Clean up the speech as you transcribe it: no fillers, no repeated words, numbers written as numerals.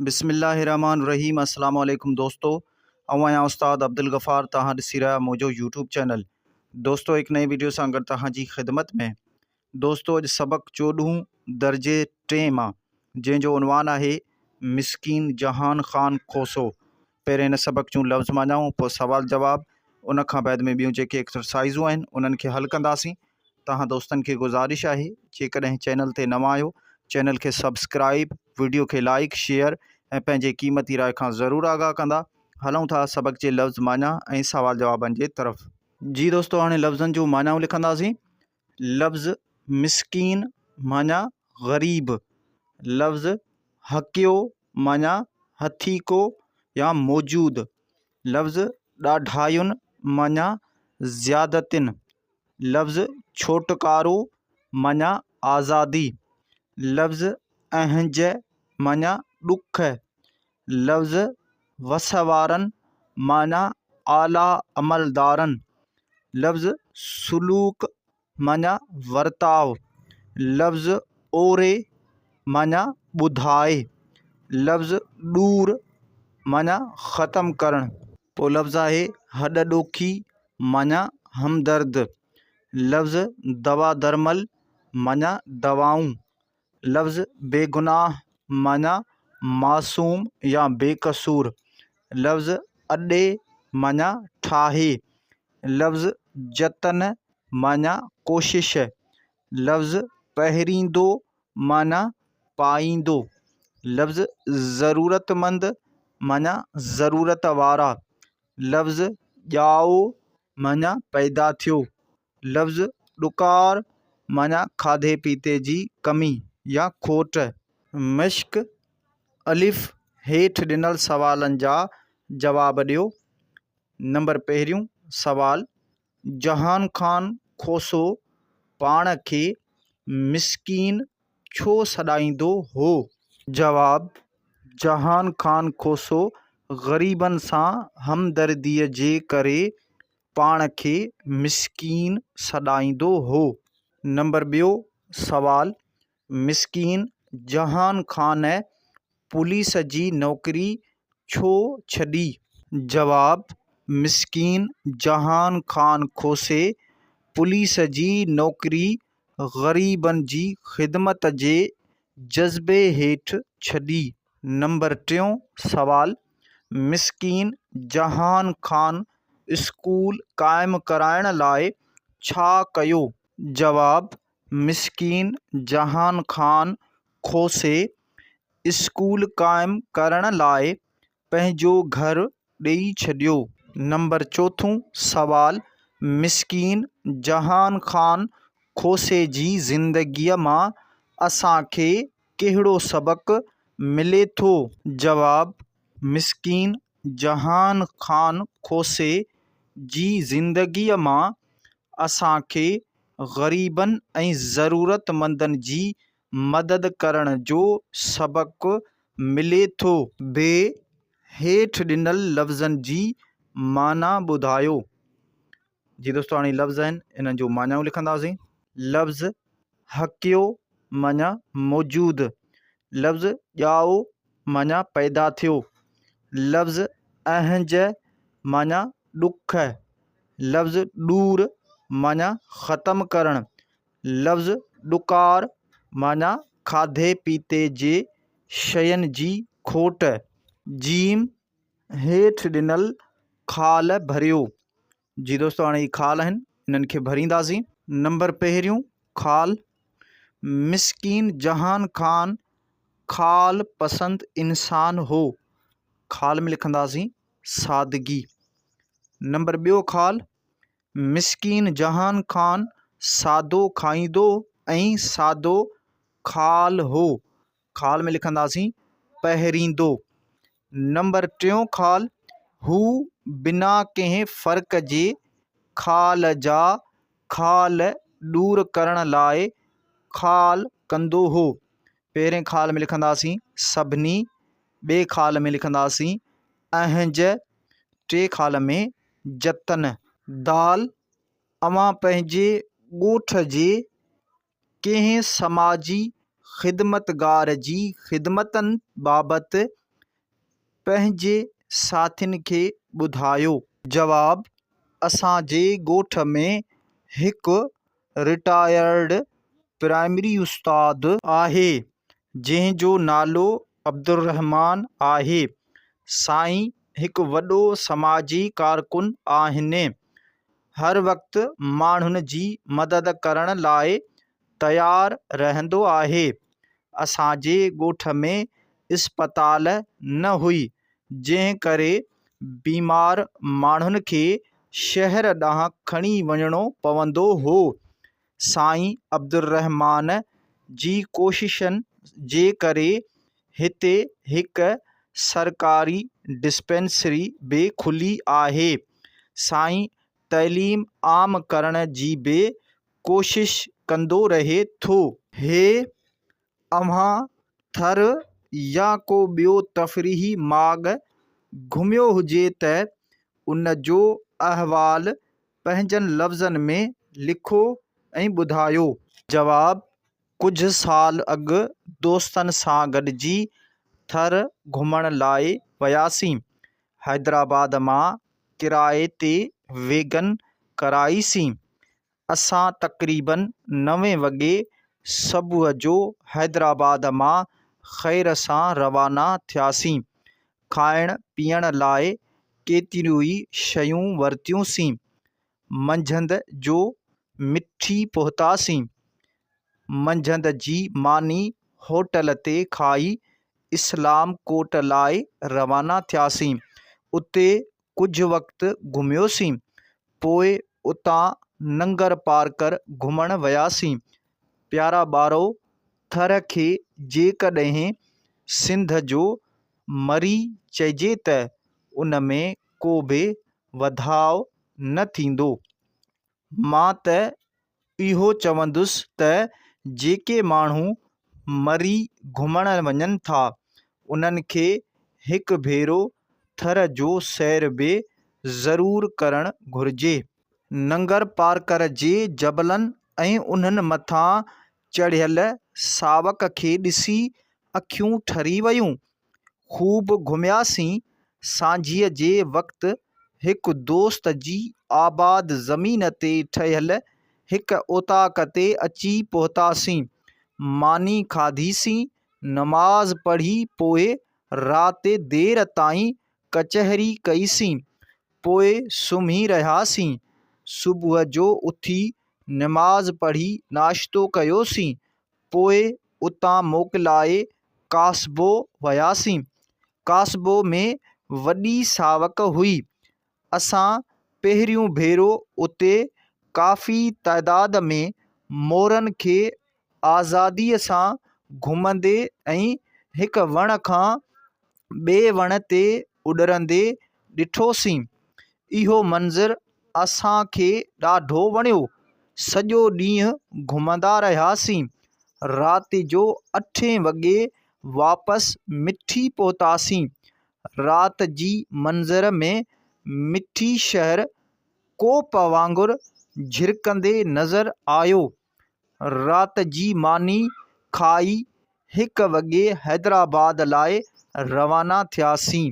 بسم الله الرحمٰن الرحيم السلام عليڪم دوستو آئون آهيان استاد عبدالغفار توهان ڏسي رهيا منهنجو يوٽيوب چينل دوستو هڪ نئين ويڊيو سان گڏ توهان جي خدمت ۾ دوستو اڄ سبق چوڏهون درجي ٽئين مان جنهن جو عنوان آهي مسڪين جهان خان کوسو پهرين هن سبق جون لفظ معنائون پوء سوال جواب ان کان بعد ۾ ٻيون جيڪي ايڪسرسائزون آهن انهن کي حل ڪنداسين توهان دوستن کي گذارش آهي جيڪڏهن چينل تي نوان آهيو چينل کي سبسڪرائب ويڊيو کي لائڪ شيئر ۽ پنهنجي قيمتي راء کان ضرور آگاهه ڪندا هلون ٿا سبق جي لفظ معنيٰ ۽ سوال جوابن جي طرف. جي دوستو هاڻي لفظن جون معنائون لکنداسين لفظ مسڪين معنيٰ غريب لفظ حقيو معنيٰ هٿيڪو يا موجود لفظ ڏاڍاين معنيٰ زيادتين لفظ ڇوٽڪارو معنيٰ آزادي، لفظ اهنج معنيٰ ڏک، لفظ وس وارن معنيٰ اعليٰ عملدارن، لفظ سلوڪ معنيٰ ورتاء، لفظ اوري معنيٰ ٻڌائي، لفظ ڏور معنيٰ ختم ڪرڻ. پوء لفظ آهي هڏ ڏوکي معنيٰ همدرد، لفظ دوا درمل معنيٰ دوائون، لفظ بيگناهه معنيٰ معصوم يا بيقصور، لفظ اڏي معنيٰ ٺاهي، لفظ جتن معنيٰ ڪوشش، لفظ پهريندو معنيٰ پائيندو، لفظ ضرورتمند معنيٰ ضرورت وارا، لفظ ڄائو معنيٰ پيدا ٿيو، لفظ ڏڪار معنيٰ کاڌي پيتي جي ڪمي يا کوٽ. مشق، الف، هيٺ ڏنل سوالن جا جواب ڏيو. نمبر پهريون سوال، جهان خان کوسو پاڻ کي مسڪين ڇو سڏائيندو هو؟ جواب، جهان خان کوسو غريبن سان همدرديء جي ڪري پاڻ کي مسڪين سڏائيندو هو. نمبر ٻيو سوال، مسڪين جهان خان پوليس جي نوڪري ڇو ڇڏي؟ جواب، مسڪين جهان خان کوسي پوليس جي نوڪري غريبن جي خدمت جي جذبي هيٺ ڇڏي. نمبر ٽيون سوال، مسڪين جهان خان اسڪول قائم ڪرائڻ لاء ڇا ڪيو؟ جواب، مسڪين جهان خان کوسي اسڪول قائم ڪرڻ لاء پنهنجو گهر ڏئي ڇڏيو. نمبر چوٿون سوال، مسڪين جهان خان کوسي جي زندگيء مان اسان کي ڪهڙو سبق ملي ٿو؟ جواب، مسڪين جهان خان کوسي جي زندگيء مان اسان کي غريبن ۽ ضرورتمندن جي مدد ڪرڻ جو سبق ملي ٿو. بي، هيٺ ڏنل لفظن جي معنيٰ ٻڌايو. جي دوستو هاڻي لفظ آهن انهن جون معنائون لکنداسين. لفظ حقيو معنيٰ موجود. لفظ ڄائو معنيٰ پيدا ٿيو. لفظ اهنج معنيٰ ڏک. لفظ ڏور معنيٰ ختم ڪرڻ. لفظ ڏڪار معنيٰ کاڌي پيتي جي شين جي کوٽ. جيم، هيٺ ڏنل خال ڀريو. جي دوستو هاڻي هي خال آهن انهن کي ڀرينداسين. نمبر پهريون خال، مسڪين جهان خان خال پسند انسان هو. خال ۾ لکنداسين سادگي. نمبر ٻيو خال، مسڪين جهان خان سادو کائيندو ۽ سادو خال هو. خال ۾ لکنداسين پهريندو. نمبر ٽيون خال، هو بنا ڪنهن فرق جي خال جا خال ڏور ڪرڻ لاء خال ڪندو هو. پهرين خال ۾ لکنداسين سڀني، ٻئي خال ۾ لکنداسين اهنج، ٽي خال ۾ جتن. دال، اوهان پنهنجي ڳوٺ جي ڪنهن سماجي خدمتگار جي خدمتن بابت پنهنجي ساٿين کي ٻڌايو. جواب، اسان جي ڳوٺ ۾ هڪ رٽائرڊ پرائمري استاد. آهي، جنهن جو نالو عبدالرحمان آهي. سائين هڪ وڏو سماجي ڪارڪن آهن. هر وقت ماڻهن جي مدد ڪرڻ لاء تيار رهندو آهي. اسان جي ڳوٺ ۾ اسپتال نه هئي، جنهن ڪري بيمار ماڻهن کي شهر ڏانهن کڻي وڃڻو پوندو هو. سائين عبدالرحمان جي ڪوششن جي ڪري هتي هڪ سرڪاري ڊسپينسري به کلي آهي. سائين تعليم عام ڪرڻ جي به ڪوشش ڪندو رهي ٿو. هي اوهان ٿر يا ڪو ٻيو تفريحي ماڳ گهميو هجي ته ان جو احوال پنهنجن لفظن ۾ لکو ۽ ٻڌايو. جواب، ڪجهه سال اڳ دوستن سان گڏجي ٿر گهمڻ لاء وياسين. حيدرآباد مان ڪرائي تي ويگن ڪرائيسين. اسان تقريبن نوين وڳي صبح جو حيدرآباد مان خير سان روانا ٿياسين. کائڻ پيئڻ لاء ڪيتريون ئي شيون ورتيون سين. منجهند جو مٺي پهتاسين. منجهند جي ماني هوٽل تي کائي اسلام ڪوٽ لاء روانا ٿياسين. اتي ڪجهه وقت گهميوسين، پوء اتان ننگر پارڪر گهمڻ وياسين. پيارا ٻارو! ٿر کي جيڪڏهن سنڌ جو مري چئجي ته ان ۾ ڪو به وڌاء نه ٿيندو. مان ته اهو چوندس ته جيڪي ماڻهو مري گهمڻ وڃن ٿا، انهن کي هڪ ڀيرو ٿر جو سير به ضرور ڪرڻ گهرجي. ننگر پارڪر جي جبلن ۽ انهن مٿان چڙهيل ساوڪ کي ڏسي اکيون ٺري ويون. خوب گهمياسين، سانجهيء جي وقت هڪ دوست جي آباد زمين تي ٺهيل هڪ اوطاق تي اچي پهتاسين، ماني کاڌيسين، نماز پڙهي پوء رات دير تائين ڪچهري ڪئيسين، پوء سمهي رهياسين، صبح جو اٿي نماز پڙهي ناشتو ڪيوسين، پوء اتان موڪلائي ڪاسبو وياسين. ڪاسبو ۾ وڏي ساوڪ هئي. اسان پهريون ڀيرو اتي ڪافي تعداد ۾ مورن کي آزاديء سان گهمندي ۽ هڪ وڻ کان ٻئي وڻ تي اڏرندي ڏٺوسين. اهو منظر اسان کي ڏاڍو وڻيو. سڄو ڏينهن گهمندا رهياسين. رات جو اٺين وڳي واپس مٺي پهتاسين. رات جي منظر ۾ مٺي شهر ڪوپ وانگر جرڪندي نظر آيو. رات جي ماني کائي هڪ وڳي حيدرآباد لاء روانا ٿياسين.